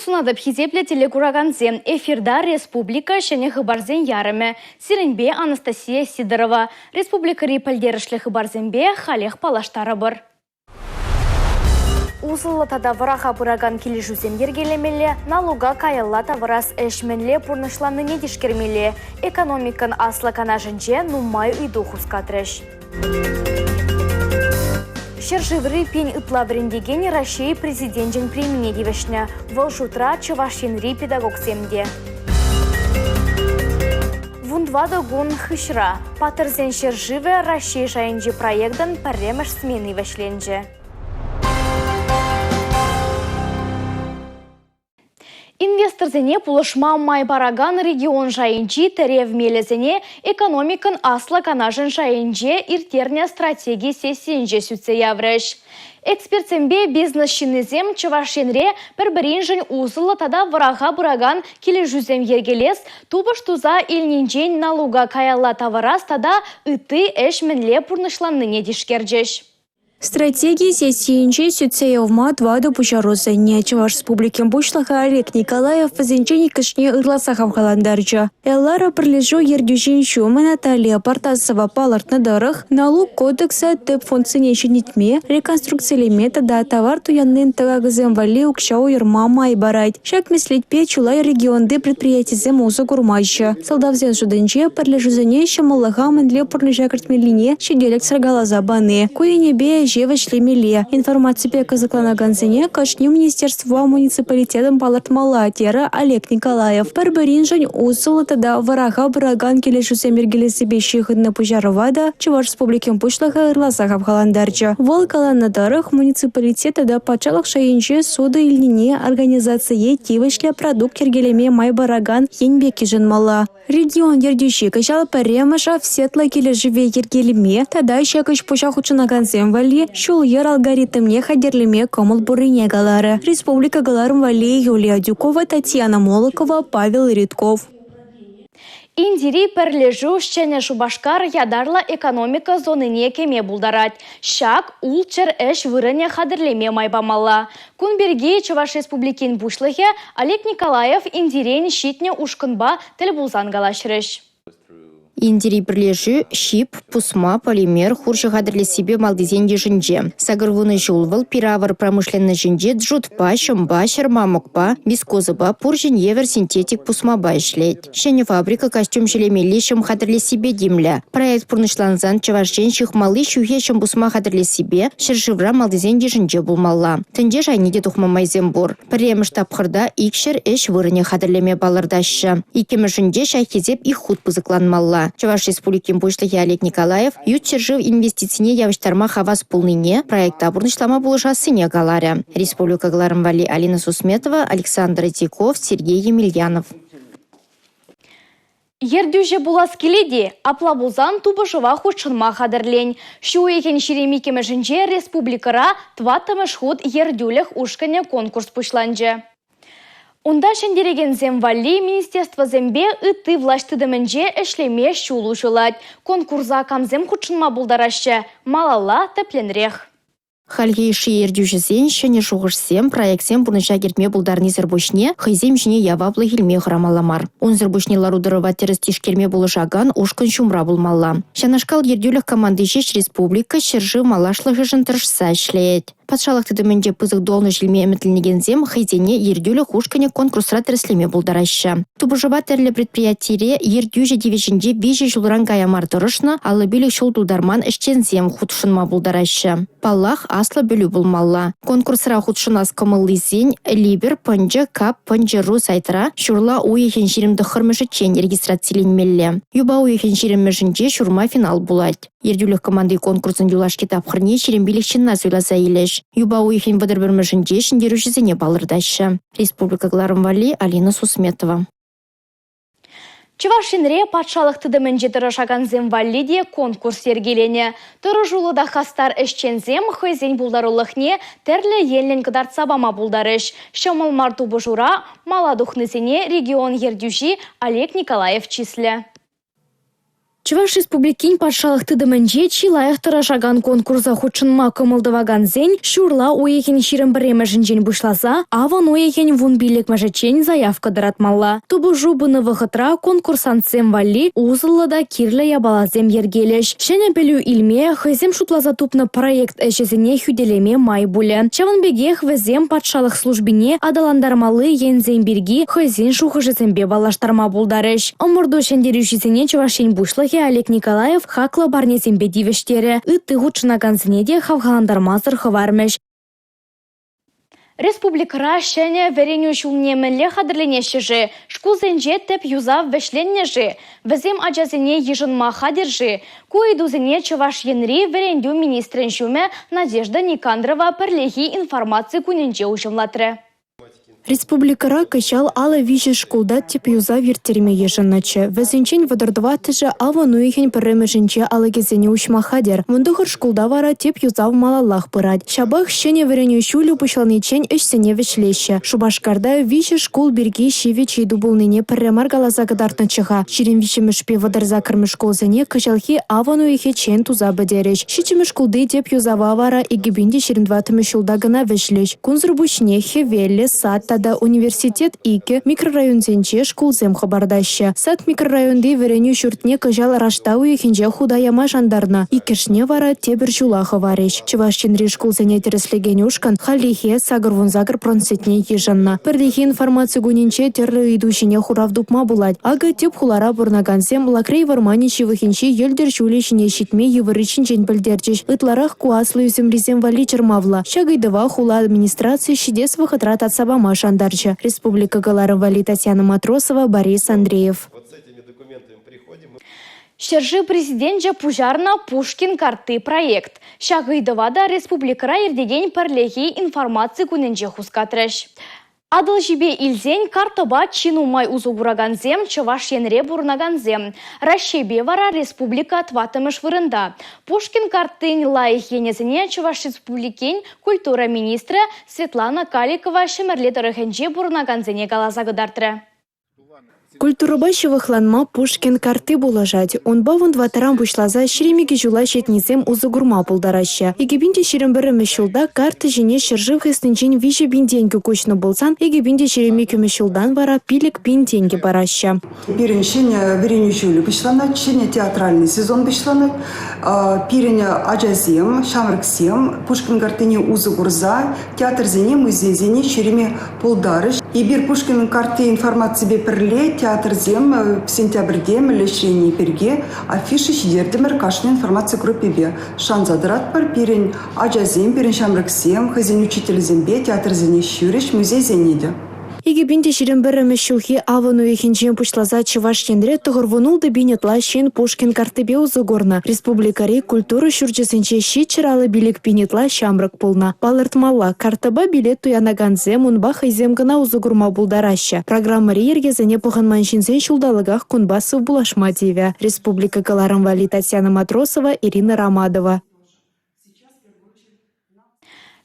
сунатӑп, хисеплӗ телекуракансем. Эфирта республика ҫӗнӗ хыпарсен ярӑмӗ. Сирӗнпе Анастасия Сидорова. Республикӑри пӗлтерӗшлӗ хыпарсемпе халех паллаштарӑпӑр. Усӑллӑ тата вӑраха пыракан килӗшӳсем йӗркелемелле, налука каялла тавӑрас ӗҫ мӗнле пурнӑҫланнине тишкермелле. Экономикӑн аслӑ канашӗнче нумай ыйту хускатрӗҫ. Ҫӗршыври пин ытла вӗрентекен Раҫҫей Президенчӗн премине тивӗҫнӗ. Вӑл шутра Чӑваш Енри педагогсем те. Вунтӑватӑ кун хыҫра Паттӑрсен ҫӗршывӗ Раҫҫей шайӗнчи проектӑн пӗрремӗш смени вӗҫленчӗ. Инвесторсене пулӑшма май паракан регион шайӗнчи тӗрев мелӗсене экономикӑн аслӑ канашӗн шайӗнче ирттернӗ стратеги сессийӗнче сӳтсе яврӗҫ. Экспертсемпе бизнес ҫыннисем Чӑваш Енре пӗр-пӗриншӗн усӑллӑ тата вӑраха пыракан килӗшӳсем йӗркелес, тупӑш туса илнинчен налука каялла тавӑрас тата ытти ӗҫ мӗнле пурнӑҫланнине тишкерчӗҫ. Стратеги сессийӗнче сӳтсе явма тӑватӑ пуҫару сӗннӗ. Чӑваш Республикин Пуҫлӑхӗ Олег Николаев вӗсенчен иккӗшне ырласа хавхалантарчӗ. «Элара» пӗрлешӳ ертӳҫин ҫумӗ Наталья Партасова палӑртнӑ тӑрӑх, налук кодексӗ тӗп фондсене ҫӗнетме, реконструкцилеме тата тавар туяннин тӑкакӗсем валли укҫа уйӑрма май парать. Ҫак меслетпе чылай регионти предприятисем усӑ курмаҫҫӗ. Сӑлтавсен шутӗнче пӗрлешӳсене ҫӑмӑллӑха мӗнле пурнӑҫа кӗртмеллине ҫителӗксӗр каласа пани. Ку енӗпе ӗҫе вӗҫлемелле. Информаципе кӑсӑкланакансене кашни министерствӑпа муниципалитетӑн палӑртмалла, терӗ Олег Николаев. Пӗр-пӗриншӗн усӑллӑ тата вӑраха пыракан килӗшӳсем йӗркелессипе ҫыхӑннӑ пуҫарӑва та Чӑваш Республикин Пуҫлӑхӗ ырласа хавхалантарчӗ. Вӑл каланӑ тӑрӑх, муниципалитет тата патшалӑх шайӗнче сутӑ илнине организацие тивӗҫлӗ продукт йӗркелеме май паракан ен пек йышӑнмалла. Регион ертӳҫи кӑҫал пӗрремӗш офсетлӑ килӗшӗве йӗркелеме тата ҫак ӗҫ-пуҫа хутшӑнакансем валли ҫул-йӗр алгоритмне хатӗрлеме кӑмӑл пуррине каларӗ. Республика кӑларӑм валли Юлия Адюкова, Татьяна Молокова, Павел Ритков. Индири пӗрлешӳ Ҫӗнӗ Шупашкар ятарлӑ экономика зонине кӗме пултарать. Ҫак ултҫӗр ӗҫ вырӑнӗ хатӗрлеме май памалла. Кун пирки Чӑваш Республикин Пуҫлӑхӗ Олег Николаев Индирен ҫитнӗ ушкӑнпа тӗл пулсан калаҫрӗҫ. Индири пӗрлешӳ ҫип, пусма, полимер, хурҫӑ хатӗрлессипе малтисен йышӗнче. 80 ҫул вӑл пир-авӑр промышленноҫӗнче джутпа, ҫӑмпа, ҫӗрмамӑкпа, вискозӑпа, пурҫӑн евӗр синтетик пусмапа ӗҫлет. Ҫӗнӗ фабрика костюм ҫӗлемелли ҫӑм хатӗрлессипе тимлӗ. Проект пурнӑҫлансан Чӑваш Ен ҫыхмалли ҫӳхе ҫӑм пусма хатӗрлессипе ҫӗршывра малтисен йышӗнче пулмалла. Тӗнче шайне те тухма майсем пур. Пӗрремӗш тапхӑрта 200 ӗҫ вырӑнӗ хатӗрлеме палӑртаҫҫӗ. Иккӗмӗшӗнче ҫак хисеп ик хут пысӑкланмалла. Чӑваш Республикин Пуҫлӑхӗ Олег Николаев ют ҫӗршыв инвестицине явӑҫтарма хавас пулнине, проекта пурнӑҫлама пулӑшассине каларӗ. Республика кӑларӑм валли Алина Сусметова, Александр Тиков, Сергей Емельянов. Ертӳҫӗ пулас килет-и? Апла пулсан тупӑшӑва хутшӑнма хатӗрлен. Ҫу уйӑхӗн 22-мӗшӗнче республикӑра тӑваттӑмӗш хут ертӳлӗх ушкӑнӗ конкурс пуҫланчӗ. Унта ҫӗнтерекенсем валли министерствӑсемпе ытти влаҫ тытӑмӗнче ӗҫлеме ҫул уҫӑлать. Конкурса камсем хутшӑнма пултараҫҫӗ? Малалла тӗплӗнрех. Хальхи йышши ертӳҫӗсен ҫӗнӗ шухӑшсем, проектсем пурнӑҫа кӗртме пултарнисӗр пуҫне хӑйсем ҫине яваплӑх илме хӑрамалла мар. Унсӑр пуҫне лару-тӑрӑва тӗрӗс тишкерме пулӑшакан ушкӑн ҫумра пулмалла. Ҫавнашкал ертӳлӗх команди ҫеҫ республика, ҫӗршыв малашлӑхӗшӗн тӑрӑшса ӗҫлет. Патшалӑх тытӑмӗнче пысӑк должноҫ илме ӗмӗтленекенсем хӑйсене ертӳлӗх ушкӑнӗ конкурсра тӗрӗслеме пултараҫҫӗ. Тупӑшӑва тӗрлӗ предприятире ертӳҫӗ тивӗҫӗнче виҫӗ ҫулран кая мар тӑрӑшнӑ, 55 ҫул тултарман ӗҫченсем хутшӑнма пултараҫҫӗ. Паллах, аслӑ пӗлӳ пулмалла. Конкурсра хутшӑнас кӑмӑллисен Либер пӑнчӑ кап пӑнчӑ ру сайтра ҫурла уйӑхӗн 29-мӗшӗччен регистрациленмелле. Юпа уйӑхӗн 20-мӗшӗнче ҫурма финал пулать. Ертӳлӗх команди конкурсӑн юлашки тапхӑрне 25 ҫынна суйласа илӗҫ. Юпа уйӑхӗн 31-мӗшӗнче ҫӗнтерӳҫӗсене палӑртаҫҫӗ. Республика кӑларӑм валли Алина Сусметова. Чӑваш Енре патшалӑх тытӑмӗнче тӑрӑшакансем валли те конкурс йӗркеленӗ. Тӑрӑшуллӑ та хастар ӗҫченсем хӑйсен пултарулӑхне тӗрлӗ енлӗн кӑтартса пама пултарӗҫ. Ҫӑмӑл мар тупӑшура мала тухнисене регион ертӳҫи Олег Николаев чыслӗ. Чӑваш Республикин патшалӑх тытӑмӗнче чи лайӑх тӑрӑшакан конкурса хутшӑнма кӑмӑл тӑвакансен ҫурла уйӑхӗн 21-мӗшӗнчен пуҫласа авӑн уйӑхӗн 15-мӗшӗччен заявка тӑратмалла. Тупӑшу пынӑ вӑхӑтра конкурсантсем валли усӑллӑ та кирлӗ япаласем йӗркелӗҫ. Ҫӗнӗ пӗлӳ илме, хӑйсем шутласа тупнӑ проект ӗҫӗсене хӳтӗлеме май пулӗ. Ҫавӑн пекех вӗсем патшалӑх службине аталантармалли енсем пирки хӑйсен шухӑшӗсемпе паллаштарма пултарӗҫ. Ӑмӑрту ҫӗнтерӳҫисене Чӑваш Ен Пуҫлӑхӗ Олег Николаев хаклӑ парнесемпе тивӗҫтерӗ. Ытти хутшӑнакансене те хавхалантармасӑр хӑвармӗҫ. Республикӑра ҫӗнӗ вӗренӳ ҫулне мӗнле хатӗрленеҫҫӗ-ши? Шкулсенче тӗп юсав вӗҫленнӗ-ши? Вӗсем ачасене йышӑнма хатӗр-ши? Ку ыйтусене Чӑваш Енри вӗрентӳ министрӗн ҫумӗ Надежда Никандрова пӗрлехи информаци кунӗнче уҫӑмлатрӗ. Республикӑра кӑҫал 53 шкулта тӗп юсав ирттерме йышӑннӑччӗ. Вӗсенчен 34-шӗ авӑн уйӑхӗн 1-мӗшӗнче алӑкӗсене уҫма хатӗр. 19 шкулта вара тӗп юсав малаллах пырать. Ҫапах ҫӗнӗ вӗренӳ ҫулӗ пуҫланиччен ӗҫсене вӗҫлеҫҫӗ. Шупашкарта 3 шкул пирки ҫивӗч ыйту пулнине пӗрре мар каласа кӑтартнӑччӗ-ха. 23-мӗшпе 38-мӗш шкулсене кӑҫалхи авӑн уйӑхӗччен туса пӗтерӗҫ. Ҫиччӗмӗш шкулти тӗп юсава вара 2024-мӗш ҫулта кӑна вӗҫлӗҫ. Кунсӑр пуҫне Хӗвеллӗ, Сад тата Университет 2 микрорайонсенче шкулсем хӑпартаҫҫӗ. Сад микрорайонти вӗренӳ ҫуртне кӑҫал раштав уйӑхӗнче хута яма шантарнӑ. Иккӗшне вара тепӗр ҫула хӑварӗҫ. Чӑваш Енри шкулсене тӗрӗслекен ушкӑн хальлӗхе 88 процентне йышӑннӑ. Пӗрлехи информаци кунӗнче тӗрлӗ ыйту ҫине хурав тупма пулать. Акӑ тӗп хулара пурӑнакансем Лакрей вӑрманӗ ҫывӑхӗнчи йӗлтӗр ҫулӗ ҫине ҫитме йывӑрри ҫинчен пӗлтерчӗҫ. Ытларах ку аслӑ ӳсӗмрисем валли чӑрмавлӑ. Ҫак ыйтӑва хула администрацийӗ ҫитес вӑхӑтра татса пама шантарчӗ. Республика кӑларӑм валли Татьяна Матросова, Борис Андреев. Ҫӗршыв Президенчӗ пуҫарнӑ «Пушкин картти» проект. Ҫак ыйтӑва та республикӑра иртекен пӗрлехи информаци кунӗнче хускатрӗҫ. Атӑлҫипе илсен карттӑпа чи нумай усӑ куракансем Чӑваш Енре пурӑнакансем. Раҫҫейпе вара республика тӑваттӑмӗш вырӑнта. Пушкин карттин лайӑх енӗсене Чӑваш Республикин культура министрӗ Светлана Каликова Ҫӗмӗрле тӑрӑхӗнче пурӑнакансене каласа кӑтартрӗ. Культурӑпа ҫывӑхланма Пушкин картти пулӑшать. Унпа 14-ран пуҫласа 22 ҫула ҫитнисем усӑ курма пултараҫҫӗ. 2021-мӗш ҫулта карттӑ ҫине ҫӗршыв хыснинчен 3 пин тенкӗ куҫнӑ пулсан, 2022-мӗш ҫултан вара 5 пин тенкӗ параҫҫӗ. Пирӗн ҫӗнӗ вӗренӳ ҫулӗ пуҫланать, ҫӗнӗ театральный сезон пуҫланать. Пирӗн ачасем, ҫамрӑксем Пушкин карттине усӑ курса театрсене, музейсене ҫӳреме пултарӗҫ. Эпир Пушкин картти информаципе пӗрле театрсем сентябрьте мӗнле ӗҫлени пирки афиша ҫитертӗмӗр кашни информаци группипе. Шанса тӑратпӑр, пирӗн ачасем, пирӗн ҫамрӑксем хӑйсен учителӗсемпе театрсене ҫӳрӗҫ, музейсене те. 2021-мӗш ҫулхи авӑн уйӑхӗнчен пуҫласа Чӑваш Енре 96 пин ытла ҫын Пушкин карттипе усӑ курнӑ. Республикӑри культура ҫурчӗсенче 755 пин ытла ҫамрӑк пулнӑ. Палӑртмалла, карттӑпа билет туянакансем унпа хӑйсем кӑна усӑ курма пултараҫҫӗ. Программӑри йӗркесене пӑхӑнман ҫынсен ҫулталӑках кунпа сывпуллашма тивӗ. Республика кӑларӑм валли Татьяна Матросова, Ирина Ромадова.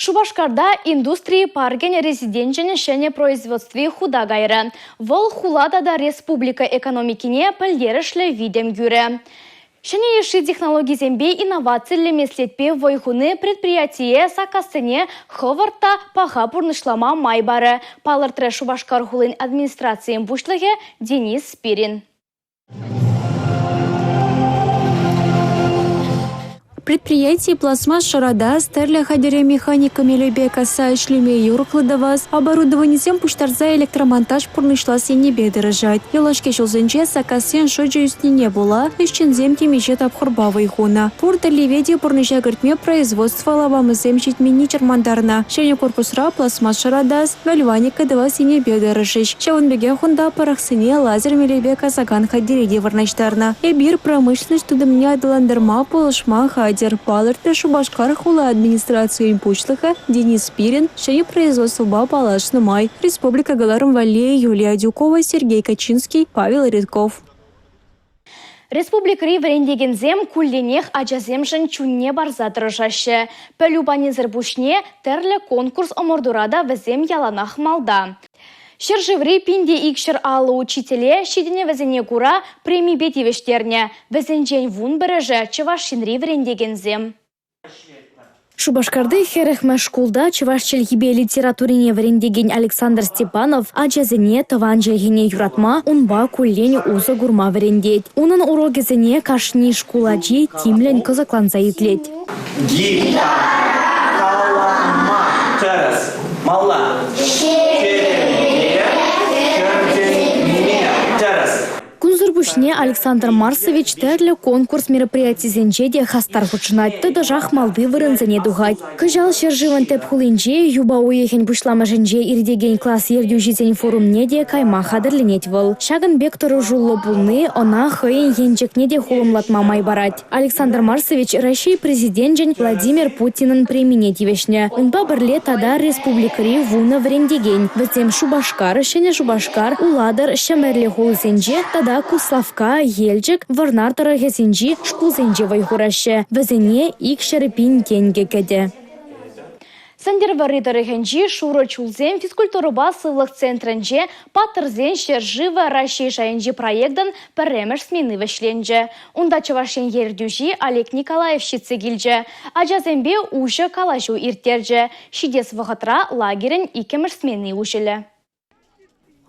Шупашкарта индустри паркӗн резиденчӗн ҫӗнӗ производстви хута кайрӗ. Вӑл хула тата республика экономикине пӗлтерӗшлӗ витӗм кӳрӗ. Ҫӗнӗ йышши технологисемпе инновациллӗ меслетпе вӑй хуни предприятие саккассене хӑвӑрт та паха пурнӑҫлама май парӗ, палӑртрӗ Шупашкар хулин администрацийӗн пуҫлӑхӗ Денис Спирин. Предприяти пластмасс шӑратас, тӗрлӗ хатӗре механика мелӗпе касса ӗҫлеме юрӑхлӑ тӑвас, оборудованисем пуҫтарса электромонтаж пурнӑҫлас енӗпе тӑрӑшать. Юлашки ҫулсенче саккассен шучӗ ӳснине пула ӗҫченсем темиҫе тапхӑрпа вӑй хунӑ. Пур тӗллеве те пурнӑҫа кӗртме производство лапамӗсем ҫитменни чӑрмантарнӑ. Ҫӗнӗ корпусра пластмасс шӑратас, Гальваника тӑвас енӗпе тӑрӑшӗҫ. Ҫавӑн пекех унта пӑрӑхсене лазер мелӗпе касакан хатӗре те вырнаҫтарнӑ. Эпир промышленноҫ тытӑмне аталантарма пулӑшма хатӗр, палӑртрӗ Шупашкар хула администрацийӗн пуҫлӑхӗ Денис Спирин ҫӗнӗ производствӑпа паллашнӑ май. Республика кӑларӑм валли Юлия Адюкова, Сергей Качинский, Павел Редков. Республикӑри вӗрентекенсем кулленех ачасемшӗн чунне парса тӑрӑшаҫҫӗ. Пӗлӳ панисӗр пуҫне тӗрлӗ конкурс-ӑмӑртура та вӗсем яланах малта. Ҫӗршыври 1250 учителе ҫитӗнӗвӗсене кура премипе тивӗҫтернӗ. Вӗсенчен 11-шӗ Чӑваш Енри вӗрентекенсем. Шупашкарти 40-мӗш шкулта чӑваш чӗлхипе литературине вӗрентекен Александр Степанов ачасене тӑван чӗлхене юратма, унпа куллен усӑ курма вӗрентет. Унӑн урокӗсене кашни шкул ачи тимлӗн кӑсӑкланса итлет. Гитара калама тӗрӗс. Малла. Ҫерӗнме, кӗртӗнме тӗрӗс. Кунсӑр пуҫне Александр Марсович тӗрлӗ конкурс мероприятисенче те хастар хутшӑнать, тӑтӑшах малти вырӑнсене тухать. Кӑҫал ҫӗршывӑн тӗп хулинче юпа уйӑхӗн пуҫламӑшӗнче иртекен класс ертӳҫисен форумне те кайма хатӗрленет вӑл. Ҫакӑн пек тӑрӑшуллӑ пулни ӑна хӑйӗн енчӗкне те хулӑмлатма май парать. Александр Марсович Раҫҫей Президенчӗн Владимир Путинӑн премине тивӗҫнӗ. Унпа пӗрле тата республикӑри 10 вӗрентекен. Вӗсем Шупашкар, Ҫӗнӗ Шупашкар, Улатӑр, Ҫӗмӗрле хулисенче тата Куславкка, Елчӗк, Вӑрнар тӑрӑхӗсенчи шкулсенче вӑй хураҫҫӗ. Вӗсене 200 пин тенкӗ кӗтӗ. Сӗнтӗрвӑрри тӑрӑхӗнчи Шурӑ чулсем физкультурӑпа сывлӑх центрӗнче «Паттӑрсен ҫӗршывӗ» Раҫҫей шайӗнчи проектӑн пӗрремӗш смени вӗҫленчӗ. Унта Чӑваш Ен ертӳҫи Олег Николаев ҫитсе килчӗ. Ачасемпе уҫӑ калаҫу ирттерчӗ. Ҫитес вӑхӑтра лагерӗн иккӗмӗш смени уҫӑлӗ.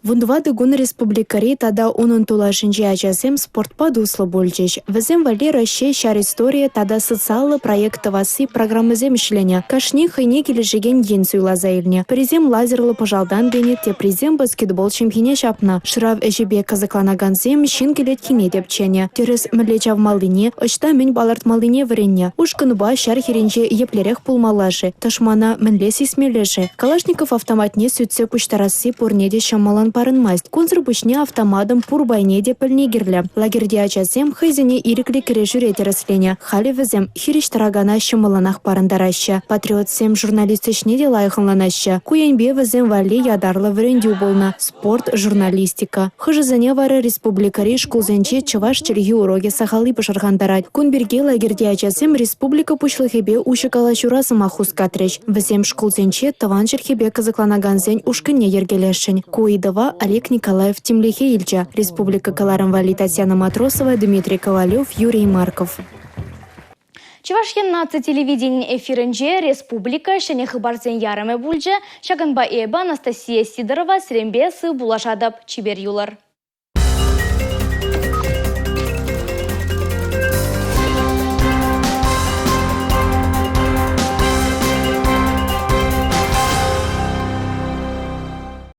14 кун республикӑри тата унӑн тулашӗнчи ачасем спортпа туслӑ пулчӗҫ. Вӗсем валли Раҫҫей ҫар историйӗ тата социаллӑ проект тӑвасси программӑсем ӗҫленӗ. Кашни хӑйне килӗшекен ен суйласа илнӗ. Пӗрисем лазерлӑ пӑшалтан пенӗ, теприсем баскетбол ҫӑмхине ҫапнӑ. Шырав ӗҫӗпе кӑсӑкланакансем ҫын кӗлеткине тӗпченӗ. Тӗрӗс мӗнле чавмаллине, ӑҫта мӗн палӑртмаллине вӗреннӗ. Ушкӑнпа ҫар хирӗнче еплерех пулмалла-ши, тӑшмана мӗнле сисмелле-ши? Калашников автоматне сӳтсе пуҫтарасси пурне те ҫӑмӑллӑн парӑнмасть. Кунсӑр пуҫне автоматӑн пур пайне те пӗлни кирлӗ. Лагерьти ачасем хӑйсене ирӗклӗ кӗрешӳре тӗрӗсленӗ. Халӗ вӗсем хирӗҫ тӑракана ҫӑмӑллӑнах парӑнтараҫҫӗ. Патриотсем журналист ӗҫне те лайӑх ӑнланаҫҫӗ. Ку енпе вӗсем валли ятарлӑ вӗрентӳ пулнӑ – спорт, журналистика. Хӑшӗсене вара республикӑри шкулсенче чӑваш чӗлхи урокӗ сахалли пӑшӑрхантарать. Кун пирки лагерьти ачасем республика Пуҫлӑхӗпе уҫӑ калаҫура сӑмах хускатрӗҫ. Вӗсем шкулсенче тӑван чӗлхепе кӑсӑкланакансен ушкӑнне йӗркелесшӗн. Ку ыйтӑва Олег Николаев тимлӗхе илчӗ. Республика кӑларӑм валли Татьяна Матросова, Дмитрий Ковалев, Юрий Марков. Чӑваш Ен наци телевиденийӗн эфирӗнче республика ҫӗнӗ хыпарсен ярӑмӗ пулчӗ. Ҫакӑнпа эпӗ, Анастасия Сидорова, сирӗнпе сыв пулашатӑп. Чипер юлӑр.